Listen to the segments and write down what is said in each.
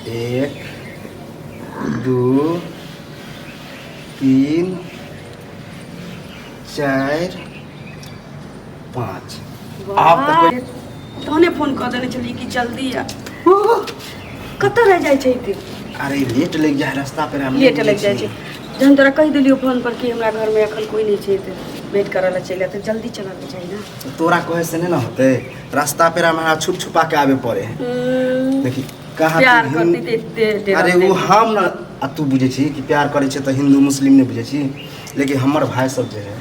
एक दू तीन चारि पाँच। आब तऽ कोइ तहने फोन कऽ देने छलियै कि जल्दी आ। कतऽ रहि जाइ छै एते? अरे लेट लागि जाइ है रास्ता पर हम। लेट लागि जाइ छै। जहन तोरा कहि देलियौ फोन पर कि हमरा घरमे एखन कोइ नहि छै तऽ भेंट करऽ लए चलि आ, तऽ जल्दी चलऽके चाही ने। तोरा कहै से नहि ने होतै, रास्ता पेरा में हमरा छुप छुपा के आबे पड़े है। देखी कहाँ तू प्यार करती तऽ एते डरा अरे ओ देली। हम न आ तू बुझै छी कि प्यार करै छै तऽ हिन्दू मुस्लिम नहि बुझै छी, लेकिन हमर भाय सब जे है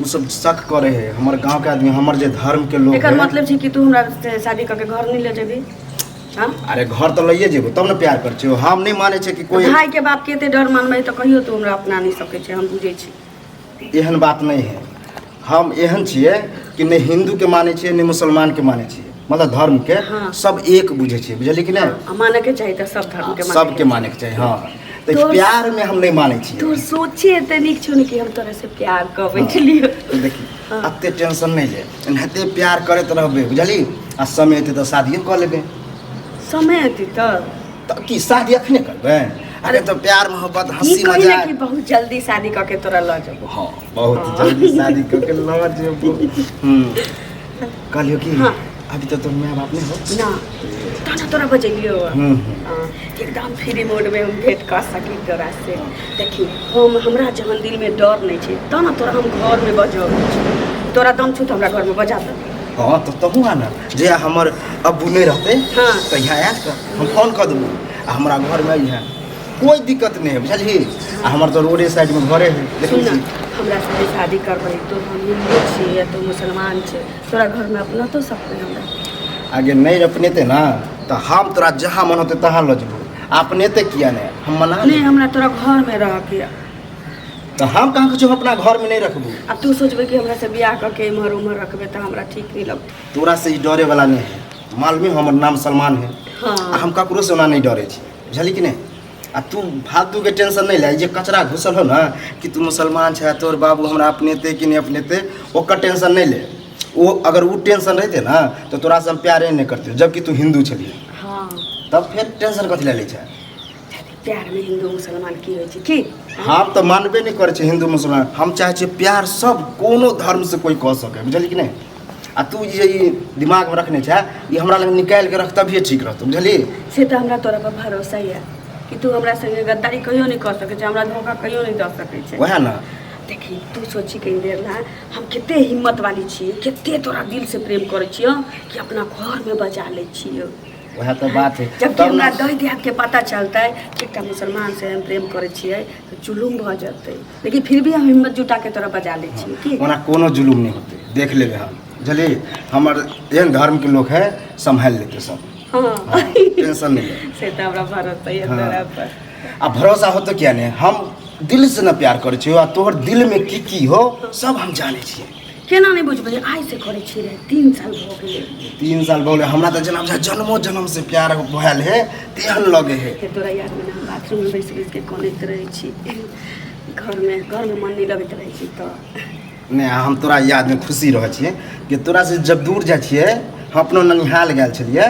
ओ सब शक करे है। हमर गांव के आदमी, हमर जे धर्म के लोग एकर है। मतलब छै कि तू हमरा से शादी कऽ के घर नहि ले जेबही? हाँ? अरे घर तऽ लइए जेबो तब ने प्यार करै छियौ। हम नहि मानै छै कि कोई भाई के बाप के एते डर मानबै तऽ कहियो तू हमरा अपना नहि सकै छै, हम बुझै छी। एहन बात नहि है। हम एहन छियै कि नहि हिन्दू के मानै छियै, नहि मुसलमान के मानै छियै, मतलब धर्म के सब एक बुझै छियै, बुझलियै कि नहि? आ मानके चाही तऽ सब धर्म के। सबके मानैके चाही, हँ। तऽ प्यार में हम नहि मानै छियै। तोर सोचे एते नीक छौ ने कि हम तोरा से प्यार कऽ बैठलियौ। तऽ देखी, एते टेंशन नहि ले, एनाहिते प्यार करैत रहबै, बुझली? आ समय एतै तऽ शादियो कऽ लेबै। समय एतै तऽ? तऽ की शादी अखने करबै? अरे तऽ प्यार मोहब्बत ई हंसी कही ने मजाक कि बहुत जल्दी शादी कऽ के तोरा लऽ जेबो। हाँ, बहुत जल्दी शादी कऽ के लऽ जेबो। कहलियौ कि अभी तऽ तोर माय बाप नहि हो ना, तहन तोरा बजेलियौ। हम्म हम्म। हाँ, एकदम फ्री मोड में हम भेंट कऽ सकी तोरा से। देखी, हम हमरा जहन दिल में डर नहीं छै तहन ने तोरा हम घर में बजबै छी। तोरा दम छौ तऽ हमरा घर में बजा दे। हाँ, तऽ तहूँ आ ने। जे हमर अब्बू नहि रहतै तऽ यहाँ आयत तऽ हम फोन कऽ देबो आ हमरा घरमे अइहे, कोई दिक्कत नहि है, बुझलही? आ हमर तऽ रोडे साइडमे घरे है, देखै सुन ने, छी। हमरा से शादी करबै तो हम हिन्दू छी या तो मुसलमान छै, तोरा घरमे अपना तो सकबै हमरा? आगे नहि अपनेतै ने तऽ हम तोरा जहाँ मन होतै तहाँ लऽ जेबो। अपनेतै किया नहि, हम मना नहि लेबै। हमरा तोरा घरमे रहके यऽ। तऽ हम कहाँ कहै छियौ अपना घरमे नहि रखबू? आब तू सोचबै कि हमरा से बियाह कऽ के एम्हर उम्हर रखबै तऽ हमरा ठीक नहि लगतै। तोरा से ई डरे वाला नहि है। मालूम है, हमर नाम सलमान है आ हम ककरो से ओना नहि डरे छी, बुझली कि नहि? आ तू फालतूके टेंशन नहि ले। ई जे कचरा घुसल हो ने कि तू मुसलमान छै, तोहर बाबू हमरा अपनेतै कि नहि अपनेतै, ओकर टेंशन नहि ले। ओ अगर ओ टेंशन रहितै ने तऽ तोरासँ हम प्यारे नहि करतियौ, जबकि तू हिन्दू छलियै। तब फेर टेंशन कथी लए लै छै? प्यारमे हिन्दू मुसलमान की होइ छै की? हम तऽ मानबे नहि करै छियै हिन्दू मुसलमान। हम चाहै छियै प्यार सब कोनो धर्मसँ कोइ कऽ सकै, बुझलियै कि नहि? आ तू जे ई दिमागमे रखने छै, ई हमरा लग निकालि कऽ रख, तभिए ठीक रहतौ, बुझलिही? से तऽ हमरा तोरा पर भरोसा यऽ कि तू हमरा संगे गद्दारी कहियो नहि कऽ सकै छै, हमरा धोखा कहियो नहि दऽ सकै छै। वएह ने। देखी, तू सोची कनी देर ला, हम कते हिम्मत वाली छियै, कते तोरा दिल से प्रेम करै छियौ कि अपना घरमे बजा लै छियौ। वएह तऽ बात है। जबकि तब हमरा ने दही देहात के पता चलतै कि एकटा मुसलमान से हम प्रेम करै छियै तऽ जुलुम भऽ जेतै, लेकिन फिर भी हम हिम्मत जुटा के तोरा बजा लै छियै की। ओना कोनो जुलूम नहि होतै, देख लेबै हम, बुझलिही? हमर एहन धर्मके लोक है, सम्हालि लेतै सब। टेंशन नहि ले। से तऽ हमरा भरोसा यऽ तोरा पर। आ भरोसा होतौ किया नहि? हम दिल से न प्यार करै छियौ, आ तोहर दिलमे की की हो सब हम जानै छियै। केना नहि बुझबै? आइ से करै छियै रे, 3 साल भऽ गेलै। 3 साल भऽ गेलै। हमरा तऽ जेना बुझाइ जन्मो जन्म से प्यार भेल है तेहन लगे है। फेर तोरा यादमे ने हम बाथरूममे बैस बैस के कनैत रहै छी। घरमे घरमे मन नहि लगैत रहै छै तऽ। नहि, हम तोरा यादमे खुशी रहै छियै कि तोरा से जब दूर जाइ छियै। हम अपनो ननिहाल गेल छलियै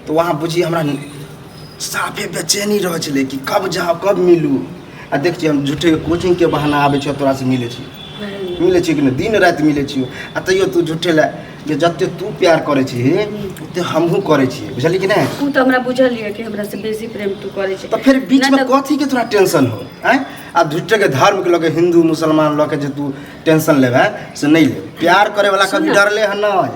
तऽ वहाँ बुझी हमरा साफे बेचैनी रहै छलै कि कब जाउ, कब मिलू। आ देख छियै, हम झूठे कोचिंगके बहाना आबै छियै, तोरा से मिलै छी। मिलै छियै कि नहि? दिन राति मिलै छियै। आ तैयो तू झूठे लए जे जते तू प्यार करै छिही ओते हमहूँ करै छियै, बुझली कि नहि? ओ तऽ हमरा बुझल यऽ कि हमरा से बेसी प्रेम तू करै छै। तऽ फेर बीचमे नहि तऽ कथीके तोरा टेंशन हो? आँय, आ झूठेके धर्मके लऽ के, हिन्दू मुसलमान लऽ के जे तू टेंशन लेबै से नहि ले। प्यार करैवला कभी सुन ना। डरले हन नहि,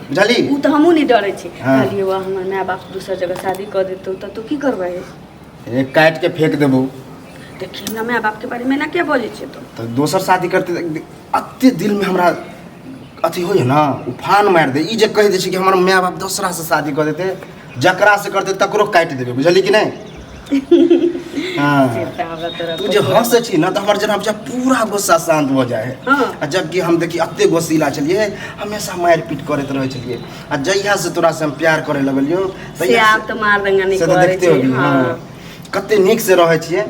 बुझली? ओ तऽ हमहूँ नहि डरै छी। कहलियै वाह, हमर माय बाप दोसर जगह शादी कऽ देतौ तऽ तू की करबै? ए, काटि के फेंक देबौ। देखी, हमरा माय बापके बारेमे एना किया बजै छियै तू? तऽ दोसर शादी करते तऽ एते दिलमे हमरा अथी होइए ने, उफान मारि दे। ई जे कहि दै छै कि हमर माय बाप दोसरा से शादी कऽ देतै, जकरा से करतै तकरो काटि देबै, बुझली कि नहि? हाँ। से तऽ हमरा तोरा तू जे हंसै छी ने तऽ हमर जेना बुझा पूरा गुस्सा शांत भऽ जाइ है। आ जबकि हम देखी एते गुस्सीला छलियै, हमेशा मारि पीट करैत रहै छलियै, आ जहिया से तोरा से हम प्यार करे लगलियौ से तहिया आब तऽ मार दंगा नहि से तऽ करै देखते छै। होबी। कते नीक से रहै छियै।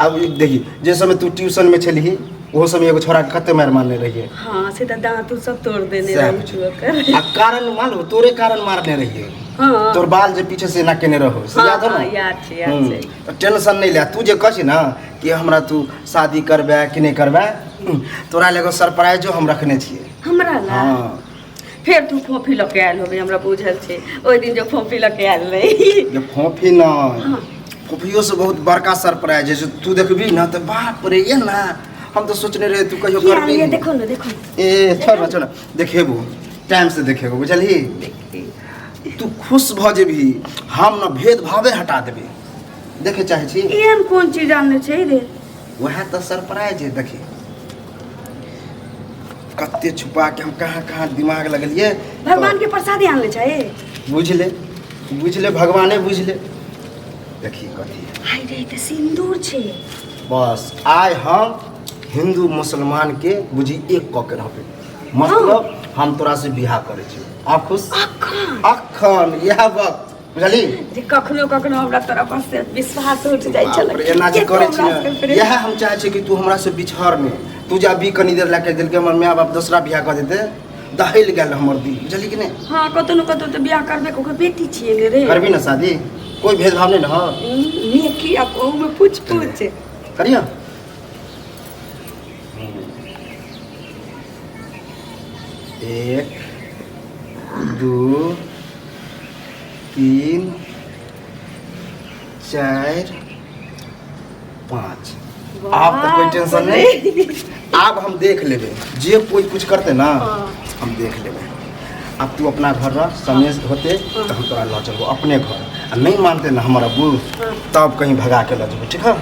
आब ई देखी, जे समय तू ट्यूशनमे छलही ओहो समय एगो छोरा के कते मारि मारने रहियै। हाँ से तऽ दाँत उत सब तोड़ देने सएह रहै बुझियौ। ओकर। आ कारण मालूम तोरे कारण मारने रहियै। हाँ। तोर बाल जे पीछे से एना केने रहो से हाँ, याद हो हाँ, ना? याद छै, याद छै। तऽ टेंशन नहि ले, तू जे कहै छी ना कि हमरा तू शादी करबे कि नहि करबे, तोरा लए एगो सरप्राइजो हम रखने छियै। हमरा ला? हाँ। फेर तू फोफी लऽ के आयल होबे, हमरा बुझल छै ओहि दिन जो फोफी लऽ के आयल रही। जे फोफी नहि, हाँ। फोफियो से बहुत बड़का सरप्राइज है, तू देखबी ना तऽ बाप रे, ये ना हम तो सोचने रहे तू कहियो की करबी आनलियै? नहीं। देखो ना, देखो ना। ए छोड़ ना, छोड़ ना, देखेबो टाइम से देखेबो, बुझलही? तू खुश भऽ जेबही, हम ना भेदभावे हटा देबै। देखे चाहै छी? एहन कोन चीज आनने छै रे? वएह तऽ सरप्राइज है। देखी कते छुपा के हम कहाँ कहाँ दिमाग लगलियै। भगवान के प्रसादी आनले छै। बुझले बुझले, भगवाने बुझले। देखी कथी। हाय रे, तऽ सिन्दूर छै। बस आइ हम हिन्दू मुसलमान के बुझी एक कऽ के रहबै, मतलब हम तोरा से बियाह करै छी। आप खुश? अखन? अखन इएह वक्त, बुझली? जे कखनो कखनो हमरा तोरा पर से विश्वास उठ जाइ छल। बाप रे, एना जे करै छी ने, इएह हम चाहै छी कि तू हमरा से बिछड़ नहि। तू जे अभी कनी देर लए कहि देलकै हमर माय बाप दोसरा बियाह कऽ देतै, दहलि गेल हमर दिल, बुझली कि नहि? हाँ, कतौ न कतौ तऽ बियाह करबे, ओकर बेटी छियै ने रे। करबी ने शादी? कोइ भेदभाव नहि ने? हो नेकी आ ओहूमे पूछ पूछ करियो। एक दू तीन चारि पाँच। आब तऽ कोई टेंशन नहीं, आब हम देख लेबै, जे कोई कुछ करते ना हम देख लेबै। आब तू अपना घर रह, समय होते तऽ हम तोरा लऽ चलबो अपने घर, आ नहीं मानते ना हमर अब्बू तब कहीं भगा के लऽ जेबो, ठीक है?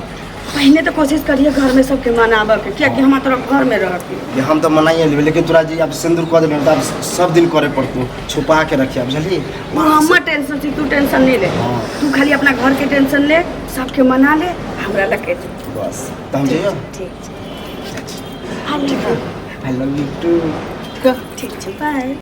पहिने तऽ कोशिश करिए घरमे सबके मनाबऽके, कियाकि हमरा तोरा घरमे रहके। जे हम तऽ मनाइए लेबै, लेकिन तोरा जे आब सिन्दूर कऽ देबै तऽ आब सब दिन करे पड़तौ, छुपा के रखिया, बुझलिही? ओ हमर टेंशन छै, तू टेंशन नहीं ले। हाँ। तू खाली अपना घर के टेंशन ले, सबके मना ले, हमरा लगे जो। बस तऽ हम जइयो। ठीक छै, I love you. I love you too. ठीक छै, बाय।